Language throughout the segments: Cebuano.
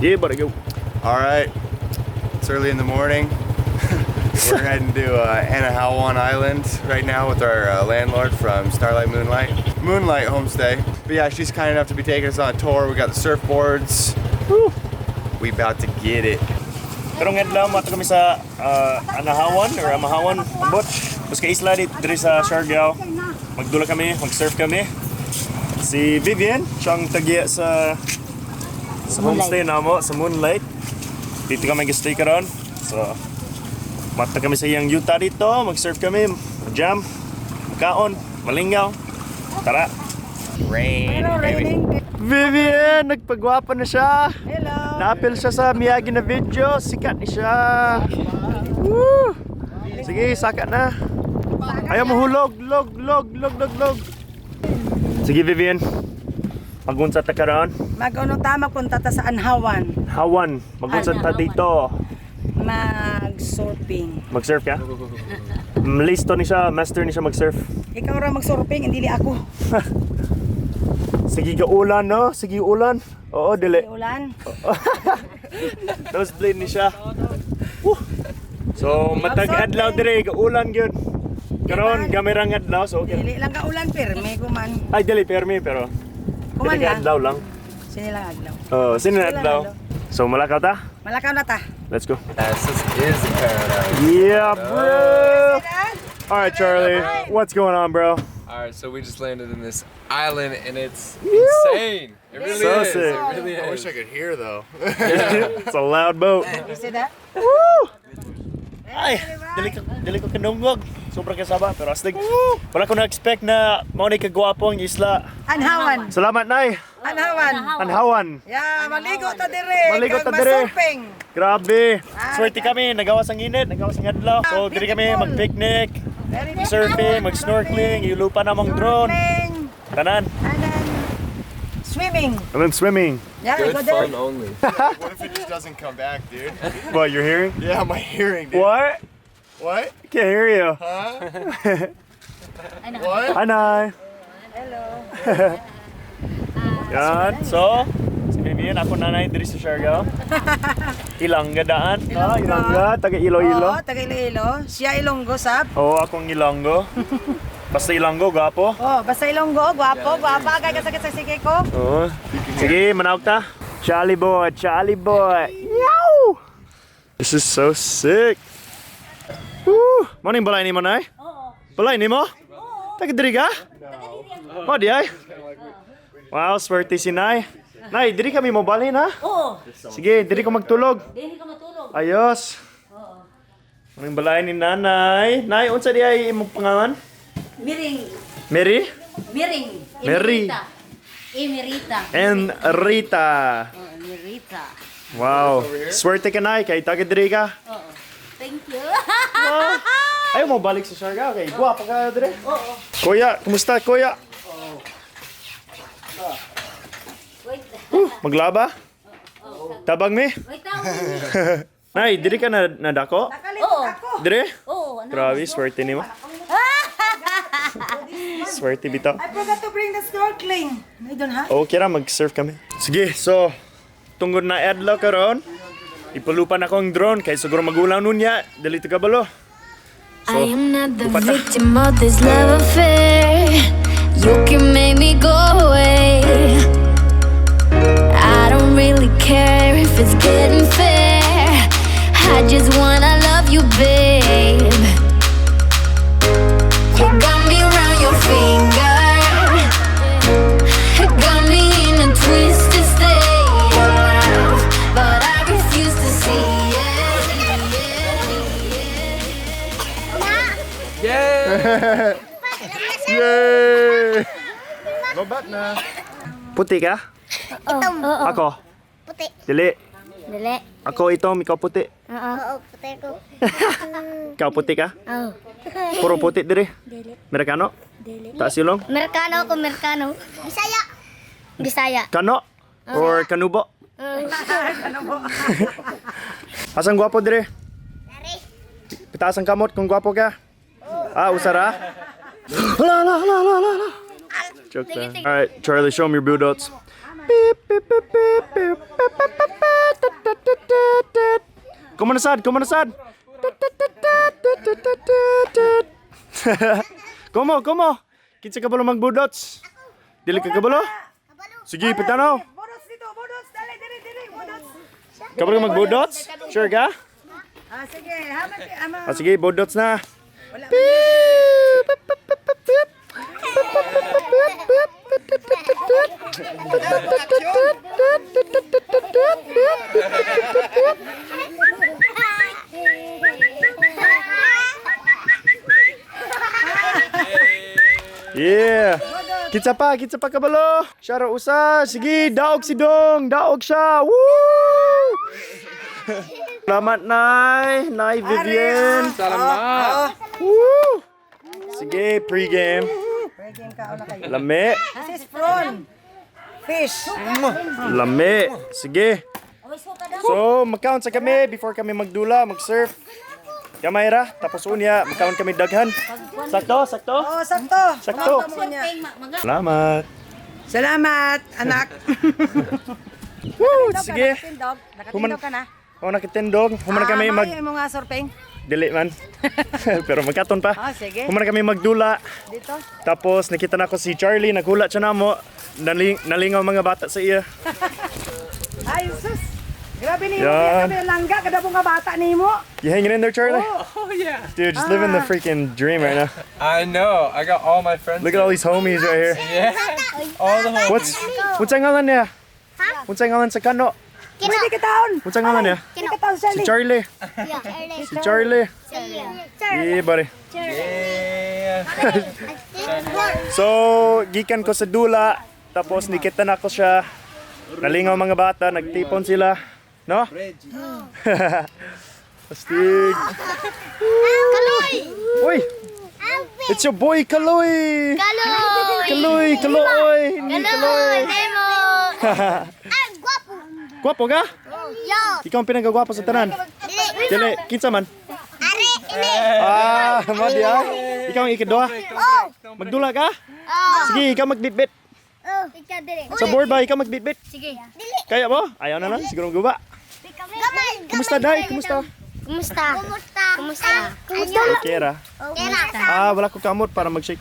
Yeah, buddy, go. All right, it's early in the morning. We're heading to Anahawan Island right now with our landlord from Starlight Moonlight, Moonlight Homestay. But yeah, she's kind enough to be taking us on a tour. We got the surfboards. Woo. We about to get it. Karong adlaw mato kami sa Anahawan or Amahawan, ambot. Basta isla dito diri sa Siargao. Magdula kami, mag-surf kami. Si Vivian, siyang tagiya sa homestay namo sa Moonlight. Dito kami stay karon. So mata kami sa iyang yuta dito, mag-surf kami, jam, kaon, malingaw. Tara. Rain, baby. Vivian, nagpagwapa na siya. Hello. Naapil siya sa Miyagi na video. Sikat ni siya. Woo! Sige, saka na. Ayaw mo hulog, log, log, log, log, log. Sige, Vivian. Magunsa ta karon. Mag-ano ta, magpunta ta sa Anhawan. Hawan, magunsa ta dito. Mag-surfing. Mag-surf ka? Listo ni siya, master ni siya mag-surf. Ikaw ra mag-surfing, hindi li ako. Sige ka ulan, no? Sige ulan. Oo, dili. Di ulan. Nosebleed ni siya. Woo! So, matag adlaw dire, ulan gyud. Karon gamirang adlaw, so okay. Dili lang ka ulan, pirme kuman. Ay, dili permi pero Kuman dili ka lang. adlaw lang. Sini lang adlaw. Oh, sino na Sila adlaw? adlaw. So, malakaw ta? Malakaw na ta. Let's go. Yes, this is a paradise. Yeah, bro. All right, Charlie. What's going on, bro? All right, so we just landed in this island, and it's insane. It really So is. sick. It really is. I wish I could hear, though. It's a loud boat. You see that? Ay, dili ko kanungog. Sobrang kasaba, pero astig. Wala ko na-expect na mao ni kagwapo ang isla. Anhawan. Salamat, Nay. Anhawan. Anhawan. Yeah, maligo ta dire. Maligo Kag ta dire. masurfing. Grabe. Swerte kami, nagawas ang init, nagawas ang adlaw. So, diri kami mag-picnic, Very surfing, mag-snorkeling, ilupa namong drone. Snorkeling. Tanan. And then swimming. And then swimming. Yeah, Good go there. fun only. What if it just doesn't come back, dude? What, you're hearing? Yeah, my hearing, dude. What? What? Can't hear you. Huh? What? Hi, Nay. Hello. Yan. So, si Vivian, ako nanay diri sa Siargao. Ilongga daan. Ah, Ilongga, taga Iloilo. Oo, taga Iloilo. Siya Ilonggo, sab. Oo, akong Ilonggo. Basta Ilonggo, gwapo. Oh, basta Ilonggo, gwapo, gwapa kay kasakit sa sige ko. Oo. Sige, manawag ta. Charlie boy, Charlie boy. Yow! This is so sick. Woo! Morning, balay nimo, Nay? Oo. Balay nimo? Oo. Taga diri ka? No. Oh, di ay. Wow, swerte si Nay. Nay, diri kami mo balhin ha? Oo, Sige, diri ko magtulog. dili ka matulog. Ayos. Morning balay ni Nanay. Nay, unsa di ay imong pangalan? Miring, Mary? miring. Mary. Emerita. Emerita. And Rita. Oo, Emerita. Wow. Swerte ka, Nay, kay taga diri ka. Oo. Thank you. Ayaw mo balik sa Siargao kay guwapo ka dire. Oo. Kuya, kumusta kuya? Wait. Maglaba? Tabang mi? Wait lang. Nay, diri ka na nadako? Nakalimot Oo. ako. Dire? Oo, ano? Grabe, swerte nimo. Swerte bitaw. I forgot to bring the snorkeling. I don't have. Okay ra mag-surf kami. Sige, so tungod na adlaw karon, ipalupan ako ang drone kay siguro magulang nunya, dili to kabalo. I am not the Upat na. victim of this love affair. You can make me go away. I don't really care if it's getting fair. I just wanna love you, babe. You got me round your finger. Got me in a twisted state of love, but I refuse to see it. Yeah. Yay! Lobat na. Puti ka? Itom. Ako. Puti. Dili. Dili. Ako itom, ikaw puti. Oo, puti ko. Ikaw puti ka? Oo. Puro puti dire. Dili. Amerikano? Dili. Taas ilong? Merkano ako, Merkano. Bisaya. Bisaya. Kano? Or kanubo? Asang gwapo dire? Dari. Pitaas ang kamot kung gwapo ka. Ah, usara? Hala, hala, hala, hala, hala. Joke lang. Alright, Charlie, show him your budots. Beep, beep, beep, beep, beep, beep, beep, beep, beep. Tut, tut, tut, tut. Come on sad, come on sad. Tut, tut, tut, tut, tut, tut, tut, tut, tut. Como, como? Kinsa ka balo magbudots? Dili ka kabalo? Sige, patanaw. Budots dito, budots. Dali, dili, dili, budots. Kabalo ka magbudots? Sure ka? Ah, sige. Hamat, ama. Ah, sige, budots na. Wala. Beep, beep, beep, beep, beep, beep. Beep, beep, beep, beep, beep. Tut, tut, tut, tut, tut. Tut, tut, tut, tut, tut. Tut, tut, tut, tut, tut. Beep, beep, beep, beep, beep, beep. Yeah. Kitsa pa kabalo. Siya ra usa. Sige, daog si Dong. Daog siya. Woo! Salamat, Nay. Nay Vivian. Salamat. Woo! Sige, pregame. Breaking ka, una kayo. Lame. This is prawn. Fish. Lame. Sige. So, magkaon sa kami before kami magdula, mag-surf. Gamay ra, tapos unya, magkaon kami daghan. Sakto, sakto? Oh, sakto. Sakto. Sakto mo niya. Salamat. Salamat, anak. Woo! Sige. Nakatindog. Nakatindog ka na. O, nakitindog. Human na kami mag... Ay, mo nga surfing. Dili man. Pero magkaton pa. Ah, sige. Human na kami magdula. Dito. Tapos nakita na ko si Charlie, naghula siya namo. Nalingaw mga bata sa iya. Ay, sus. Grabe ni mo. Yan. Kami langga kada nga bata nimo. You hanging in there, Charlie? Oh yeah. Dude, just living the freaking dream right now. I know. I got all my friends. Look at all these homies right here. Yeah. All the homies. What's ang ngalan niya? What's ang ngalan sa kano? Pwede ka taon. What's ang ngalan niya? Pwede ka taon, Si Charlie. Charlie. Si Charlie. Yeah, buddy. Yeah. So, gikan ko sa dula, tapos nikita na ko siya. Nalingaw mga bata, nagtipon sila. No? Astig. Kaloy! Uy! It's your boy Kaloy! Kaloy! Kaloy! Kaloy! Hindi Kaloy! Kaloy! Nemo! Ah, gwapo! Gwapo ka? Yo! Ikaw ang pinagagwapo sa tanan. Dili! Dili, kinsa man? Are! Ini! Ah, madi ay. Ikaw ang ikadua. Oh! Magdula ka? Oh! Sige, ikaw magbitbit. Oh! Ikaw dili! Sa board ba, ikaw magbitbit? Sige! Dili! Kaya mo? Ayaw na lang, siguro guba. Gamay! Kumusta, Day? Kumusta? Kumusta? Kumusta? Kumusta? Kumusta? Okay ra. Kera! Ah, wala ko kamot para mag-shake.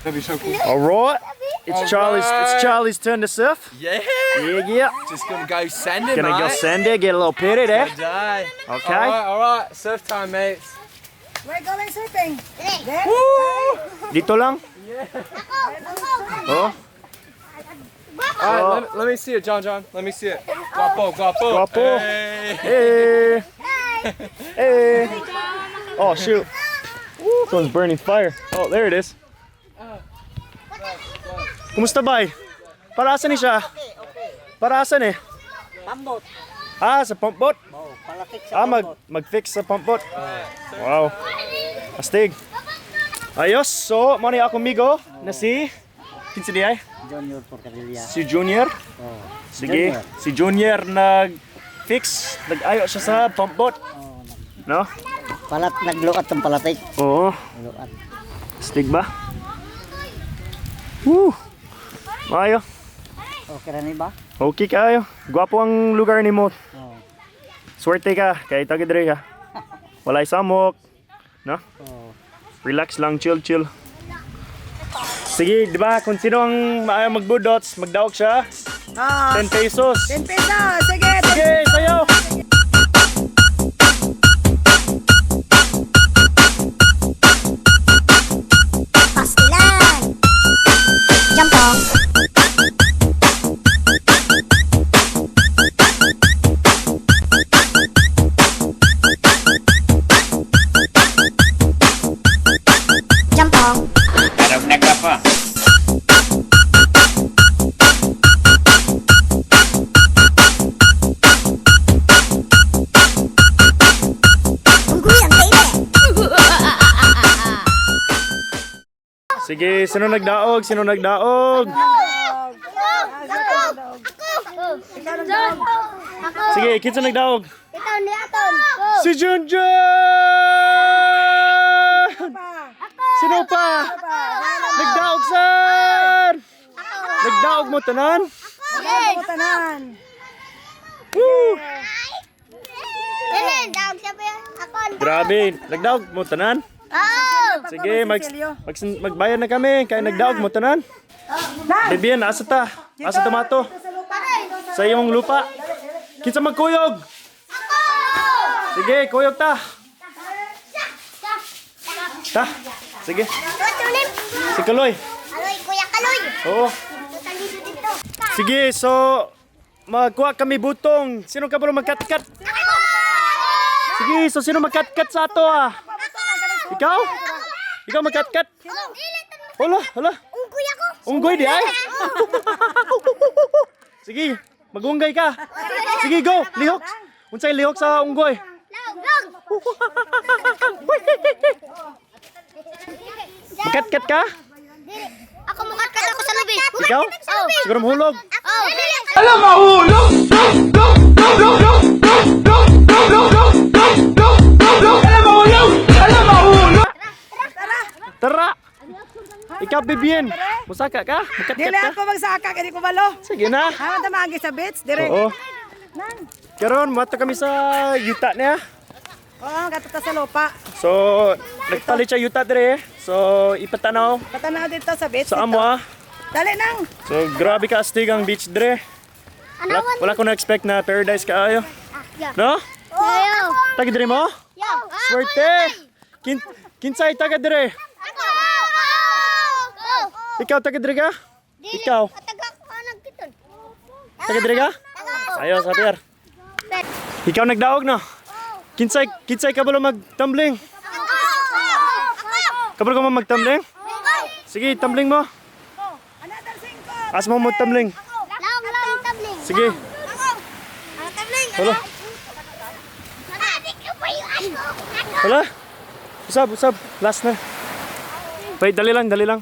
That'd be so cool. Alright. It's Charlie's turn to surf. Yeah. Yeah. Just gonna go send it, Gonna go mate. send it, get a little pity there. Die. Okay. All right. Surf time, mates. We're going surfing. Dili! Dito lang. Ako! Ako! Oh, All right, let me see it, John. John, let me see it. Guapo, guapo. Guapo. Hey. Hey. Hey. Oh, shoot. This one's burning fire. Oh, there it is. Kumusta, bay? Para asa ni siya? Para asa ni? Pambot. Ah, sa pump boat? Oh, palakik sa Ah, mag-fix sa pump boat. Wow. Astig. Ayos, so, mo ni ako amigo na si... Kinsa di ay? Junior Porcarilla. Si Junior. Oh. Sige, si Junior nag-fix, nag-ayo siya sa pump boat. No? Palat nagluat ang palatik. Oo. Nagluat. Astig ba? Woo! Maayo. Okay ra ni ba? Okay kayo. Gwapo ang lugar nimo. Oh. Swerte ka, kay taga diri ka. Walay samok. No? Oh. Relax lang, chill, chill. Sige, di ba? Kung sino ang maayo magbudots, magdaog siya. Ah, 10 pesos. 10 pesos. Sige, Sige, sayo! Pastilan! Jampong! Jampong! Unggoy ang baby! Sige, sino nagdaog? Sino nagdaog? Ako! Ako! Ako! Sige, kinsa nagdaog? Ikaw ni Aton! Si Junjun! Sino pa? Nagdaog sir! Nagdaog mo tanan? Yes. Tanan. Woo! Dili, daog siya pa. Ako ang Grabe, nagdaog mo tanan. Oh! Sige, magbayad na kami kay nagdaog mo tanan. Bibian, asa ta? Asa ta mato? Sa imong lupa. Kinsa magkuyog? Sige, kuyog ta. Ta. Sige. What's your name? Si Kaloy. Aloy, Kuya Kaloy. Oo. Dito dito. Sige, so magkuha kami butong. Sino ka ba magkatkat? Sige, so sino magkatkat sa ato ah? Ikaw? Ikaw magkatkat? Hala, hala. Unggoy ako. Unggoy di ay. Sige, magunggay ka. Sige, go. Lihok. Unsay lihok sa unggoy? Log, log. Magkatkat ka? Dili. Ako mukatkat ako sa lubi. Ikaw? Siguro mahulog. Ako. Tara. Ikaw, Bibien. Musaka ka? Magkatkat Dili ka? ako magsaka kay di ko balo. Sige na. Ha, tamaagi sa beach dire. Oo. Karon, mato kami sa yuta niya. Oo, kato ta sa lupa. So, nagpalit siya yuta dire. So, ipatanaw Patanaw dito sa beach. sa dito. amo ah. Dali nang. So, grabe ka astig ang beach dire. Wala ko na-expect na paradise kaayo. No? Ayo. Taga dire mo? Yo. Swerte! Kinsay taga dire? Ako. Ako. Ikaw taga dire ka? Ikaw. Taga ko nagkiton. Taga dire ka? Ayo, sabiar. Ikaw nagdaog no? Kinsay ka ba magtumbling? Ako. Kabalo ka mo magtumbling? Sige, tumbling mo. Another 5. As mo magtumbling. Long, long tabling. Sige. Ako. Ang tabling. Hala. Adik ko pa yung ako. Ako. Hala. Usab, usab. Last na. Wait, dali lang, dali lang.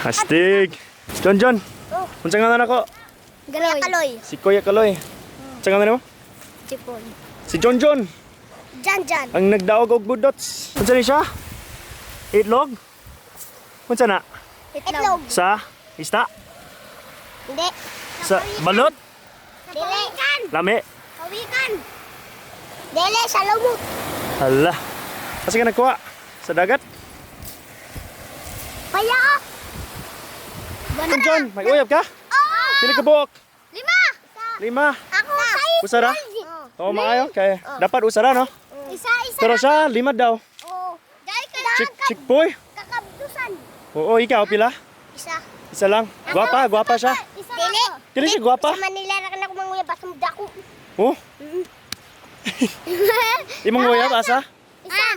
Astig. John John. Unsa ngalan ako? Galoy. Kaloy. Si Kuya Kaloy. Unsa ngalan mo? Chipon. Si John John. Jan Jan. Ang nagdaog og budots. Unsa ni siya? Itlog? Unsa na? Itlog. Sa isda? Hindi. Sa balot? Dili. Lami. Kawikan. Dili sa lumot. Hala. Asa ka nagkuha? Sa dagat? Paya ka. John John, may uyab ka? Oo. Pili ka buok? 5. 5. Ako sais. Usa ra? Oo, maayo. Kay dapat usa ra, no? Isa isa. Pero siya, 5 daw. Oo. Dahil ka lang Chick, chick boy. kakabdusan. Oo, ikaw pila? Isa. Isa lang. Gwapa, gwapa siya. Isa. Dili. Dili siya gwapa. Sa Manila ra ka na kumanguyab basta dako. Oh, imong uyab asa? Isa.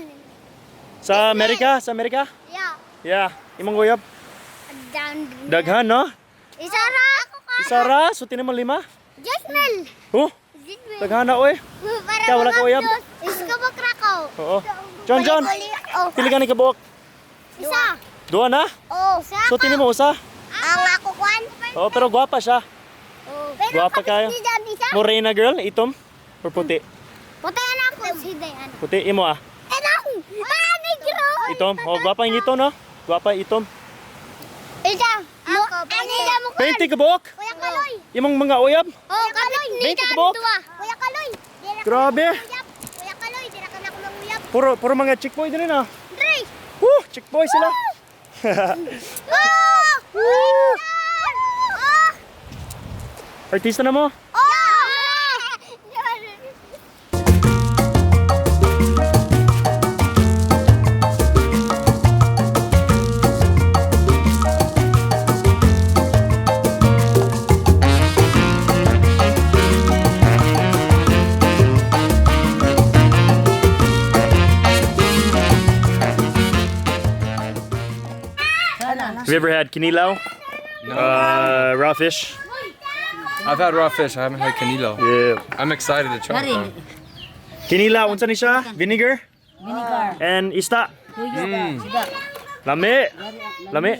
Sa Amerika, sa Amerika? Yeah. Yeah, imong uyab. Down. Daghan, no? Isa ra. Ako ka. Isa ra, so mo 5. Jasmel. Oh, Jasmel. daghan na oy. Para Ikaw, wala ka uyab? Is ka ba Krakow? Oo. John John, Oh. pili ka ni kabuok. Isa. Duha na? Oh. Isa. So mo usa? Ang ako kwan. Oo, pero gwapa siya. Oh. Pero Gwapa kayo. kapit ni Jan, isa. Morena girl, itom or puti? Puti na ako. Si Dayan. Puti imo ah. Enang! Ah, negro! Itom. Oh, gwapa yung itom, no? Gwapa itom. Isa. Mo, ano yung mo 20 ka buok. Kuya Kaloy. Imong mga uyab. Oh, kapit ni 20 Jan ka buok. duwa. Kuya Kaloy. Dira ka Grabe. manguyab. Kuya Kaloy, dira ka na ako manguyab. Puro mga chick boy din ah. Dre! Woo, chick boy sila. Oh! Woo! Oh! Artista na mo? Oh! Have you ever had kinilaw? No. Raw fish? I've had raw fish. I haven't had canilo. Yeah. I'm excited to try it though. Kinilaw, unsa ni siya? Vinegar? Vinegar. And isda. Tuyo. Siga. Lami. Lami.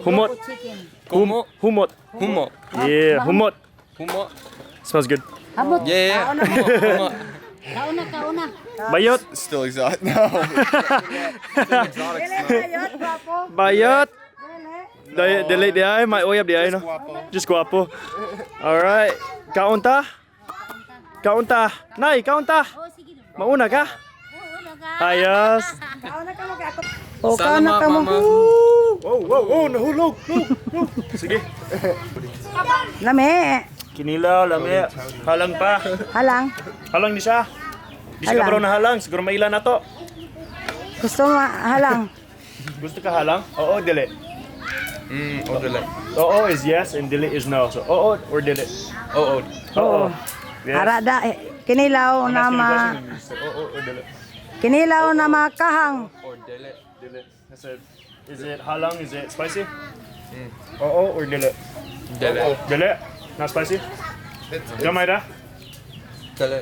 Humot. Humo. Humot. Humo. Yeah, humot. Humo. Smells good. Hamot. Yeah, yeah. Humo. Humo. Kauna, kauna. Bayot. Still exhausted. No. Dili bayot, gwapo. Bayot. Dili di ay, may uyab di ay no. Just guwapo. Alright. Kaunta? Kaunta. Nay, kaunta. Oh, sige. Mauna ka? Oo, una ka. Ayos. Kauna ka mo kay ako. O kauna Salamat, ka mo. mama. Oh, nahulog. Hulog, hulog. Sige. Lami. Kinilaw, lami. Halang pa. Halang. Halang ni siya. Di siya Halang. kabalo na halang. Siguro maila na to. Gusto mo halang. Gusto ka halang? Oo, dili. Oh, dili. Oo is yes and dili is no. So, oo or dili. Oh, oh. Oo. Yes. Ara da eh, kinilaw I'm na asking a ma question and you just say, oo or dili. kinilaw na makahang. Or dili. Dili. I said, is it halang? Is it spicy? Oo or dili? Dili. Dili. Not spicy? Gamay ra? Dili.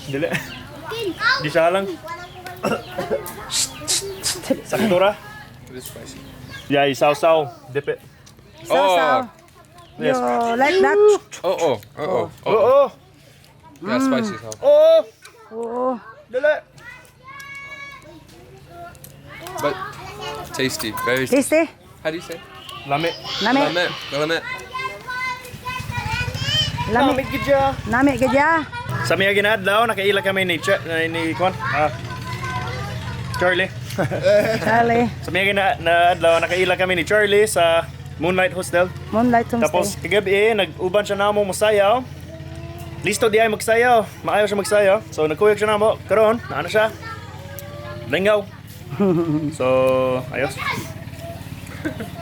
Dili. Di siya halang? Sakto ra? It is spicy. Yeah, isaw-saw. Dip it. Saw-saw. Yes. You like that? Oh, oh. Oh, oh. Oh. Oo. Yeah, spicy as hell. Oo. Oo. Dili. But tasty. Very tasty. Tasty? How do you say? Lami. Nami. Lame. Lame. Lami. Lami gid siya. Nami gid ya. Sa mga ginadlaw, nakaila kami ni, ni Kwan, Charlie. Charlie. Sa mga ginadlaw, nakaila kami ni Charlie sa Moonlight Hostel. Moonlight Homestay. Tapos kagabi, nag-uban siya namo mosayaw. Listo di ay magsayaw. Maayo siya magsayaw. So nagkuyog siya namo. Karon, naano siya? Lingaw. So, ayos.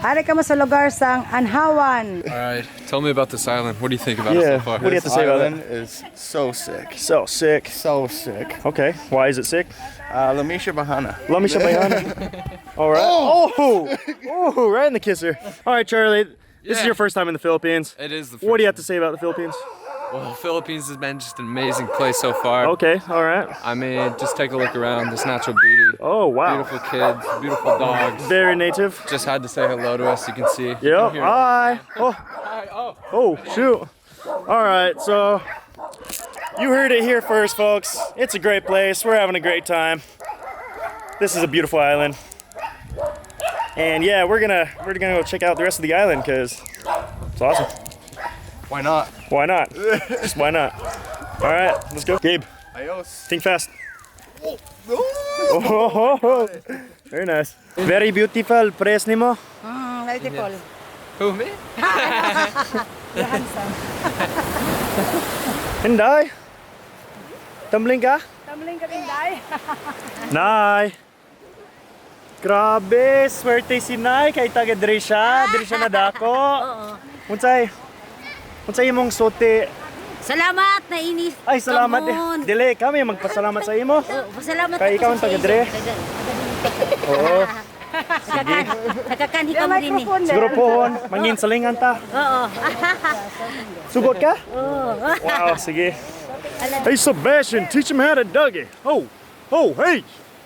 Ari ka mo sa lugar sang Anhawan. All right. Tell me about this island. What do you think about Yeah. it so far? What do you have to say about Island is so sick. So sick. So sick. Okay, why is it sick? Lamisha Bahana. Lami siya bayana. All right. Oh! Oh, right in the kisser. All right, Charlie. This is Yeah. your first time in the Philippines. It is the first. What do you have to say about the Philippines? Well, Philippines has been just an amazing place so far. Okay, all right. I mean, just take a look around. This natural beauty. Oh, wow. Beautiful kids, beautiful dogs. Very native. Just had to say hello to us. You can see. You Yep. can hear it. Hi. Oh. Hi. Oh. Oh, shoot. All right, so you heard it here first, folks. It's a great place. We're having a great time. This is a beautiful island. And yeah, we're gonna go check out the rest of the island because it's awesome. Why not? Why not? Just why not? All right, let's go. Gabe, Ayos. think fast. Oh, oh, oh. Very nice. Very beautiful press nimo. Beautiful. Who, me? Hinday. Tumbling ka? Tumbling ka din, Day. Nay. Grabe, swerte si Nay kay taga diri siya, diri siya nadako. Unsay? Unsay imong sulti? Salamat na inis. Ay, salamat. Kamon. Dili kami magpasalamat sa imo. Oh, pasalamat Kay ako ikaw ang sa taga diri. Oo. Sige. Nakakanhi Yung kamo din eh. microphone Siguro pohon, mangin salingan ta. Oo. Sugot ka? Oo. Wow, sige. Hey Sebastian, teach him how to Dougie. Oh, oh, hey,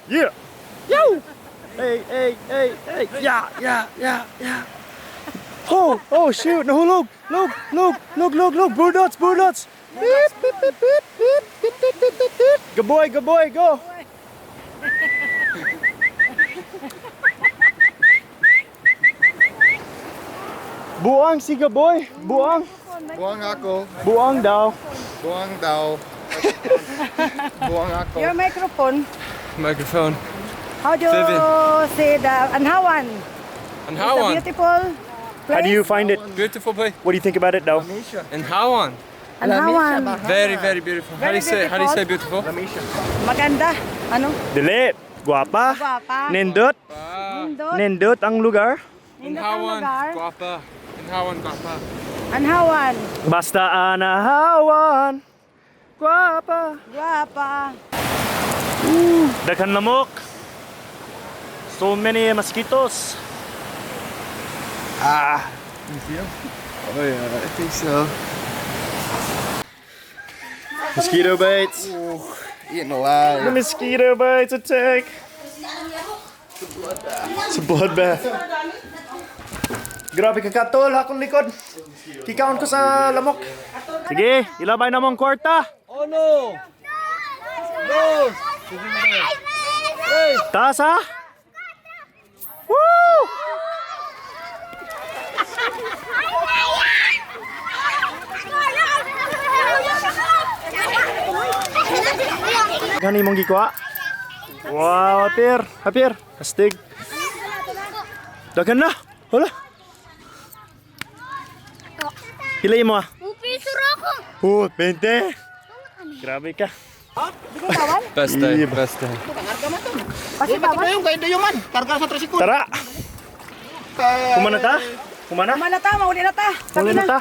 yeah, yo, hey, hey, hey, hey, yeah. Oh, oh, shoot, nahulog, log, log, log, log, log, bulldogs, bulldogs. Beep, beep, beep, beep, beep, beep, beep, beep, beep, beep. Good boy, go. Buang si Gaboy, buang, Buang ako. buang daw. Buang daw. Buang ako. Your microphone. Microphone. How do you Vivian. say the Anhawan? And It's a Hawan. beautiful place. How do you find it? Beautiful place. What do you think about it though? And Hawan. Anhawan. Very, very beautiful. How do you say? How do you say beautiful? Maganda. Ano? Dili, guwapa. Guwapa. Nindot, Nindot. nindot ang lugar. And Nindot ang Hawan. lugar. Guapa. And Hawan guapa. Anhawan. Basta anahawan. Guwapa. Guwapa. Daghan lamok. So many mosquitoes. Ah. You see him? Oh yeah, I think so. Mosquito bites. Eating alive. The mosquito bites attack. It's a bloodbath. Grabe ka katol, akong likod. Kikaon ko sa lamok. Sige, ilabay na mong kwarta. Oh no! Taas ha? Woo! Gani mong gikuha? Wow, hapir, hapir. Astig. Daghan na. Wala. Pila mo ah? Upiso ra ako. Oh, 20. Grabe ka. Best day, best day. Tara. Kumana ta? Kumana? Kumana ta, mauli na ta. Uli na ta.